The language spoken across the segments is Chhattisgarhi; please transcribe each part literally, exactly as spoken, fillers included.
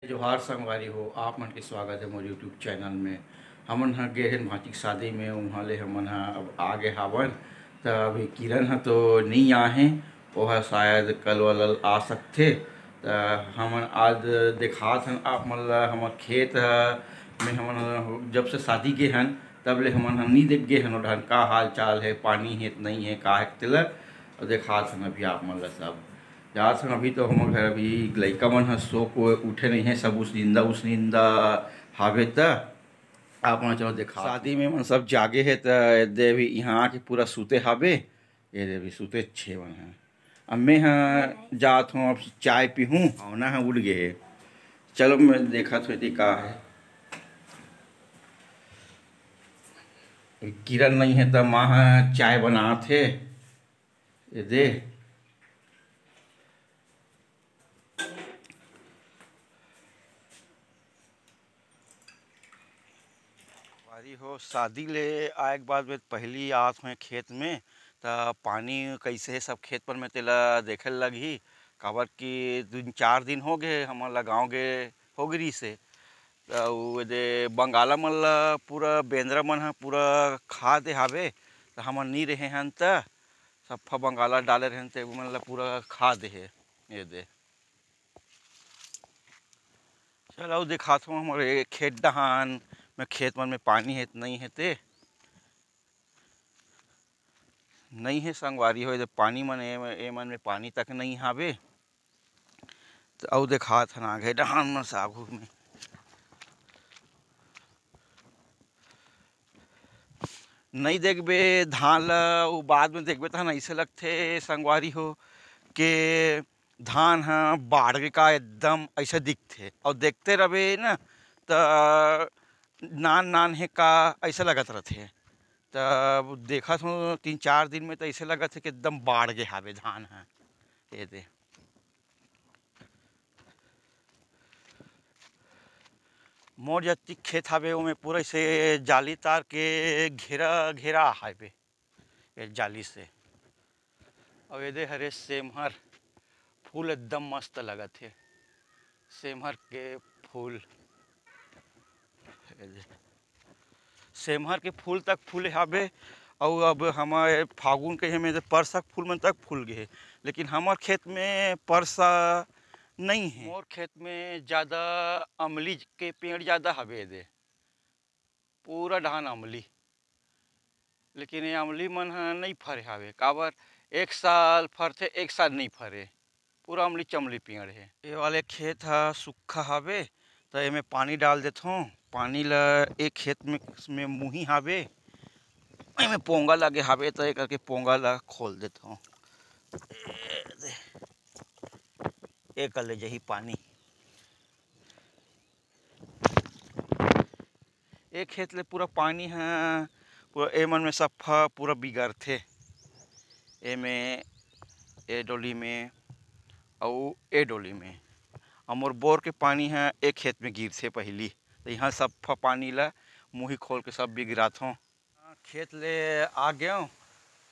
जोहार संगवारी हो, आप मन के स्वागत हे मोर YouTube चैनल में। हमन ह गे रहेन भांची के शादी में, उहाँ ले हमन ह अब आ गे हावन। त अभी किरण ह तो नइ आहे, ओह शायद कल वलल आ सकथे। त हमन आज देखात हन आप मन ल हमर खेत ह, में हमन ह जब से शादी गे हन, तब ले हमन ह नइ देख गे हन, ओ डहन का हाल चाल हे, पानी हे त नइ हे, का हे तेला देखात हन अभी आप मन ल सब। जात हन अभी तो हमर घर, अभी लइका मन ह सो को उठे नइ हे, सब उसनिंदा उसनिंदा हावे। त आप मन चलो देखा, शादी में मन सब जागे हे, त ए दे अभी इहाँ आके पूरा सुते हावे। ए दे अभी सुते छे मन ह। अब मैं ह जात हूँ, अब चाय पीहूँ, भावना ह उठ गे हे। चलो मैं देखत हूँ एती का हे। किरण नइ हे त माँ ह चाय बनात हे। ए दे। बारी हो, शादी ले आए के बाद में पहली आत हुए खेत में, त पानी कैसे हे सब खेत पर में तेला देखे लगही, काबर कि दू चार दिन हो गे हमन ला गाँव गे हो गे रिहिस हे। त उ दे बंगाला मन ला पूरा बेंदरा मन ह पूरा खा दे हावे, त हमन नी रहे हन त सफ्फा बंगाला डाले रहेन ते मन ला पूरा खा दे हे। ए दे। चल, अउ देखात हूँ हमर ए खेत डहान में, खेत मन में पानी हे त नइ हे ते। नइ हे संगवारी हो, ए दे पानी मन, ए, ए मन में पानी तक नइ हावे। त अउ देखात हन आगे डहान मन से आगू में। नइ देखबे धान ल, उ बाद में देखबे तहन अइसे लगथे संगवारी हो के धान ह बाढ़ गे का, एकदम अइसे दिखथे। अउ देखते रबे न त नान नान हे का अइसे लगत रथे। त देखत हूँ तीन चार दिन में त अइसे लगत हे कि एकदम बाढ़ गे हावे धान ह। ए दे। मोर जतिक खेत हावे, ओमे पूरा अइसे जाली तार के घेरा, घेरा हावे, ए जाली से। अउ ए दे हरे सेमहर, फूल एकदम मस्त लगत हे, सेमहर के फूल। ए दे। सेमहर के फूल तक फूले हाबे, अउ अब हमर फागुन के हे में परसा के फूल मन तक फूल गे हे, लेकिन हमर खेत में परसा नइ हे। मोर खेत में जादा अमली के पेड़ जादा हाबे दे, पूरा डहान अमली, लेकिन ये अमली मन ह नइ फरे हावे। काबर? एक साल फरथे, एक साल नइ फरे। पूरा अमली चमली पेड़ हे। ये वाले खेत ह सुक्खा हावे, त एमे पानी डाल देथों। पानी ल एक खेत में, में मुही हावे, एमे पोंगा लगे हावे, त ए करके पोंगा ल खोल देथों। ए दे, ए कर ले जही पानी। ए खेत ले पूरा पानी ह, पूरा ए मन में सफ्फा पूरा बिगड़थे। एमे, ए डोली में, अउ ए डोली में। अउ मोर बोर के पानी ह ए खेत में गिरथे पहिली। त इहाँ सफ्फा पानी ल मुही खोल के सब बिगड़ाथों। खेत ले आ गेंव,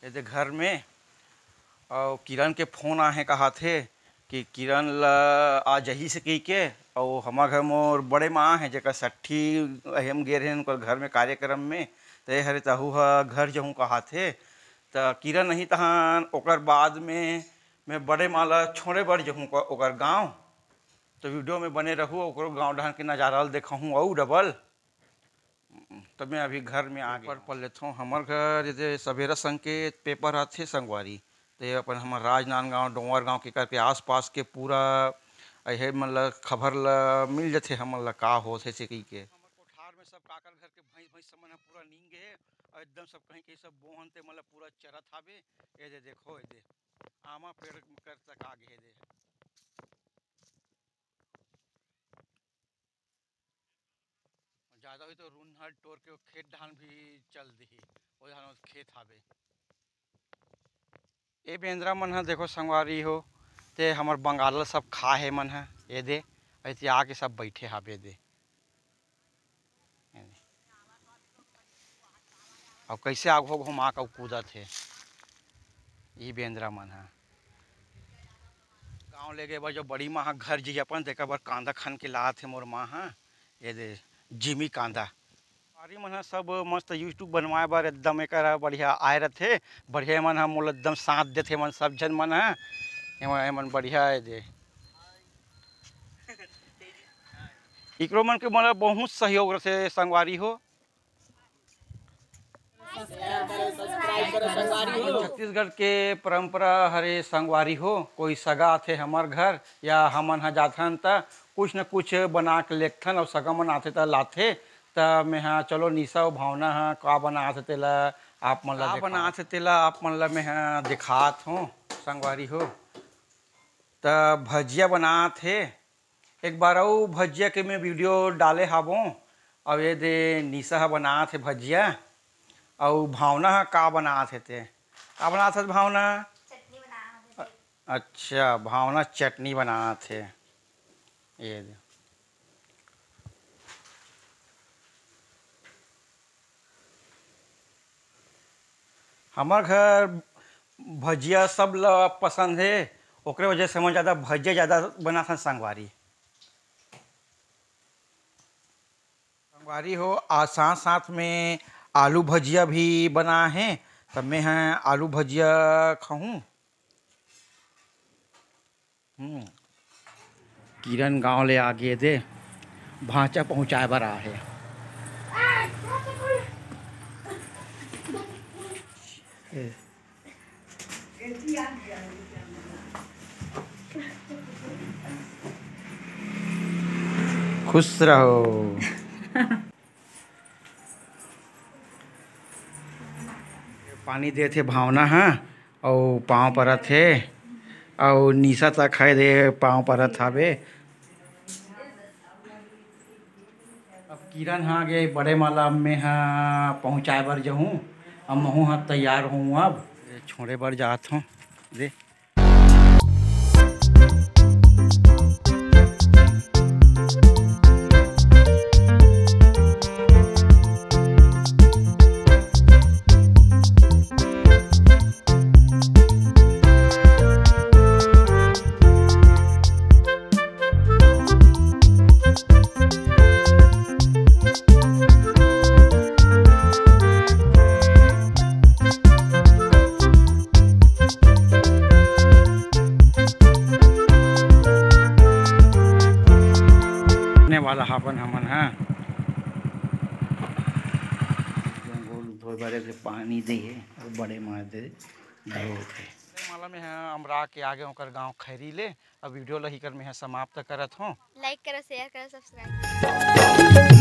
एदे घर में, अउ किरण के फोन आहे कहाथे कि किरण ल आ जही से कहिके, अउ हमर घर मोर बड़े माँ हे, जेकर सट्ठी, हम गे रहेन ओकर घर में कार्यक्रम में, त ए हरे तहू ह घर जहूँ कहाथे। त किरण नहीं तहन ओकर बाद में मैं बड़े माँ ल छोड़े बर जहूँ ओकर, ओकर गाँव। त वीडियो में बने रहू, ओकरो गाँव डहन के नजारा ल देखहूँ अउ डबल। तब मैं अभी घर में आ गेंव। पेपर पढ़ लेथों। हमर घर एदे सबेरा संकेत पेपर आथे संगवारी, ते अपन हमर राजनांदगांव, डोंगरगांव के करके आसपास के पूरा अहे मन ल खबर ल मिल जथे, हमन ल का होत हे से कहिके। हमर कोठार में सब काकर घर के भैंस, भैंस मन ह पूरा नींग गे हे अउ एकदम सब कहीं कहीं सब बोहन ते मन ल पूरा चरत हावे। एदे देखो, एदे आमा पेड़ कर तक आ गे हे, एदे। जादा होही तो रुन ह टोर के ओ खेत डहान भी चल दिही, ओ डहान ओ खेत हावे। ए बेंदरा मन ह देखो संगवारी हो, ते हमर बंगाल ल सब खा हे मन ह, एदे, अइसे आके सब बइठे हावे एदे। अउ कइसे आघो घुमा के अउ कूदत हे ई बेंदरा मन ह। गाँव ले गे बर जो बड़ी माँ ह घर जी अपन, तेकर बर कांदा खन के लात हे मोर माँ ह। ये दे, जिमी कांदा। संगवारी मन ह सब मस्त YouTube बनवाए बर एकदम एकर बढ़िया आए रथे। बढ़िया मन ह मोला एकदम साथ देथे, मन सब झन मन ह। एमन, एमन बढ़िया आए दे। इकरो मन के मोला बहुत सहयोग रथे संगवारी हो। छत्तीसगढ़ के परंपरा हरे संगवारी हो, कोई सगा आथे हमर घर या हमन ह जाथन त कुछ न कुछ बना के लेगथन, अउ सगा मन आथे त लाथे। त मेहा चलो निशा अउ भावना ह का बनात हे तेला आप मन ला का देखात बनात हे तेला आप मन ला मेहा देखात हों संगवारी हो। त भजिया बनात हे, एक बार अउ भजिया के मैं video डाले हावों। अउ ये दे निशा ह बनात हे भजिया, अउ भावना ह का बनात हे ते, का बनात हस भावना? चटनी बनात हे। अच्छा, भावना चटनी बनात हे। ये दे। हमर घर भजिया सब ल पसंद हे, ओकरे वजह से हमन ज़्यादा भजिया ज़्यादा बनाथन संगवारी। संगवारी हो, आज साथ साथ में आलू भजिया भी बना हे, त मैं ह आलू भजिया खाहूँ। हम्म। किरण गांव ले आगे दे, भांचा पहुंचाए बर आ हे। खुश रहो। पानी देत हे भावना ह, अउ पाँव परत हे, अउ निशा तक हे दे पाँव परत हावे। अब किरण ह गे बड़े माला, अब मेंह पहुँचाए बर जहूँ। अब महूँ ह तैयार हों, अब छोड़े बर जात हों। दे। ने वाला हावन हमन ह। जंगल धोए बारे के पानी दे हे, अउ बड़े माँ दे धोत हे। माला में ह अमरा के आगे ओकर गांव खैरी ले। अब video ल ही कर में ह समाप्त करत हों। Like करो, share करो, subscribe करो।